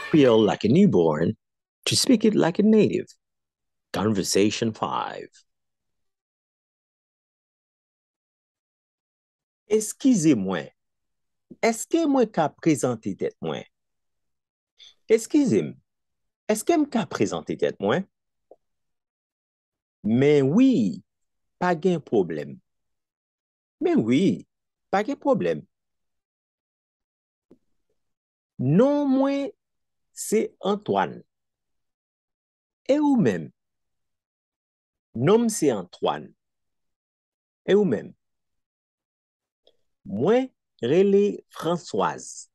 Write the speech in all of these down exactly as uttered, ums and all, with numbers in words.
Creole like a newborn to speak it like a native. Conversation five. Eskize mwen. Èske mwen ka prezante tèt mwen? Eskize m. Èske m ka prezante tèt mwen? Men wi, pa gen pwoblèm. Men wi, pa gen pwoblèm. Non mwen se Antoine. E ou menm? Non m se Antoine. E ou menm? Mwen rele Françoise.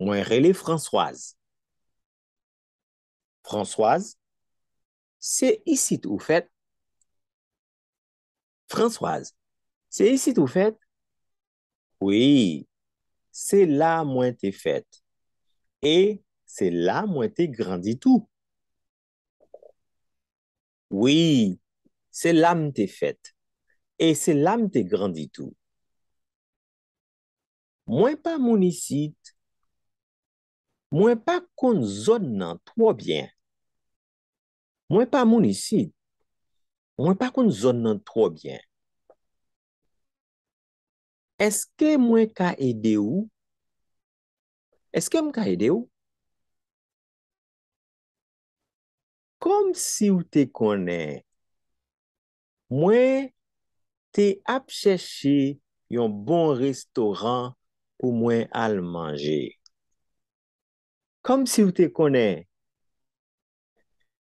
Mwen rele Françoise. Françoise, se isit ou fèt? Françoise, se isit ou fèt? Wi, se la mwen te fèt. E se la mwen te grandi tou. Wi, se la m te fèt. E se la m te grandi tou. Mwen pa moun isit. Mwen pa konn zòn nan twò byen. Mwen pa moun isit. Mwen pa konn zòn nan twò byen. Èske mwen ka ede w? Èske m ka ede w? Kòmsi w te konnen, mwen te ap chèche yon bon restoran pou mwen al manje. Kòmsi w te konnen,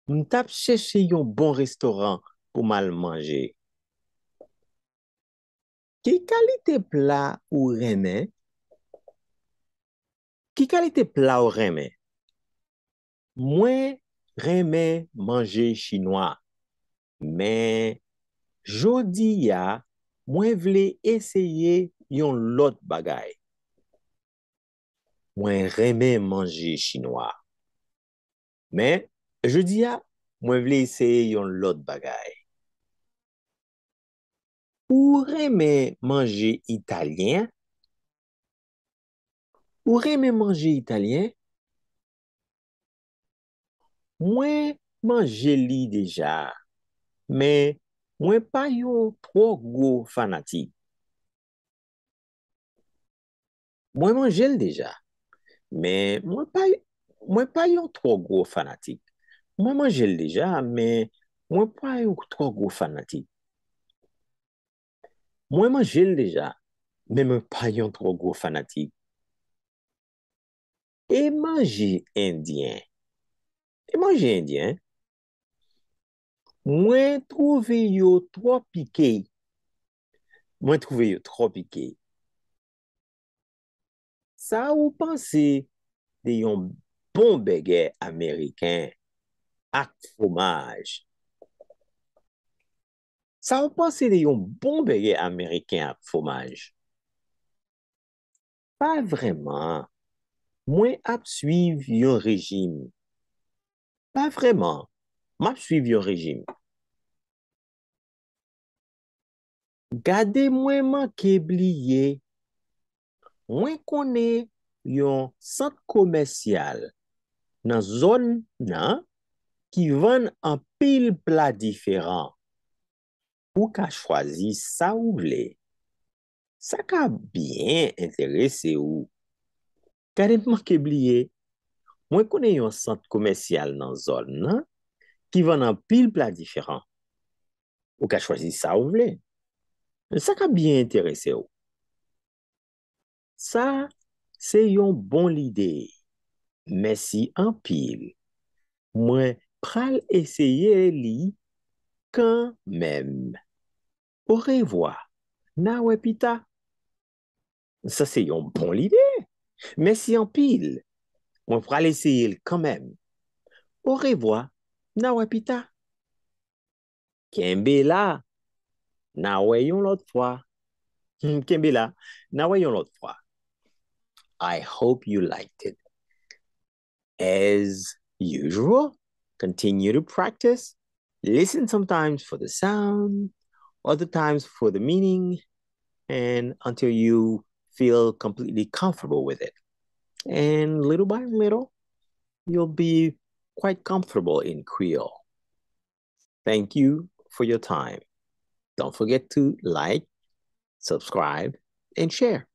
m t ap chèche yon bon restoran pou m al manje. Ki kalite pla ou renmen? Ki kalite pla ou renmen? Mwen renmen manje chinwa, men jodi a, mwen vle eseye yon lòt bagay. Mwen renmen manje chinwa, men jodi a, mwen vle eseye yon lòt bagay. Ou renmen manje italyen? Ou renmen manje italyen? Mwen manje li deja, men mwen pa yon twò gwo fanatik. Mwen manje l deja, men mwen pa, mwen pa yon twò gwo fanatik. Mwen manje l deja, men mwen pa yon twò gwo fanatik. Mwen manje l deja, men mwen pa yon twò gwo fanatik. E manje endyen? E manje endyen? Mwen twouve yo twò pike. Mwen twouve yo twò pike. Sa ou panse de yon bon bègè ameriken ak fwomaj? Sa ou panse de yon bon bègè ameriken ak fwomaj? Pa vrèman. Mwen ap swiv yon rejim. Pa vrèman. M ap swiv yon rejim. Gade mwen manke bliye. Mwen konnen yon sant komèsyal nan zòn nan ki vann anpil pla diferan. Ou ka chwazi sa ou vle. Sa ka byen enterese ou. Gade m manke bliye. Mwen konnen yon sant komèsyal nan zòn nan ki vann anpil pla diferan. Ou ka chwazi sa ou vle. Sa ka byen enterese ou. Sa se yon bon lide. Mèsi anpil. Mwen pral eseye li kanmenm. Orevwa. N a wè pita. Sa se yon bon lide. Mèsi anpil. Mwen pral eseye l kanmenm. Orevwa. N a wè pita. Kenbe la. N a wè yon lòt fwa. Hmm, kenbe la. N a wè yon lòt fwa. I hope you liked it. As usual, continue to practice. Listen sometimes for the sound, other times for the meaning, and until you feel completely comfortable with it. And little by little, you'll be quite comfortable in Creole. Thank you for your time. Don't forget to like, subscribe, and share.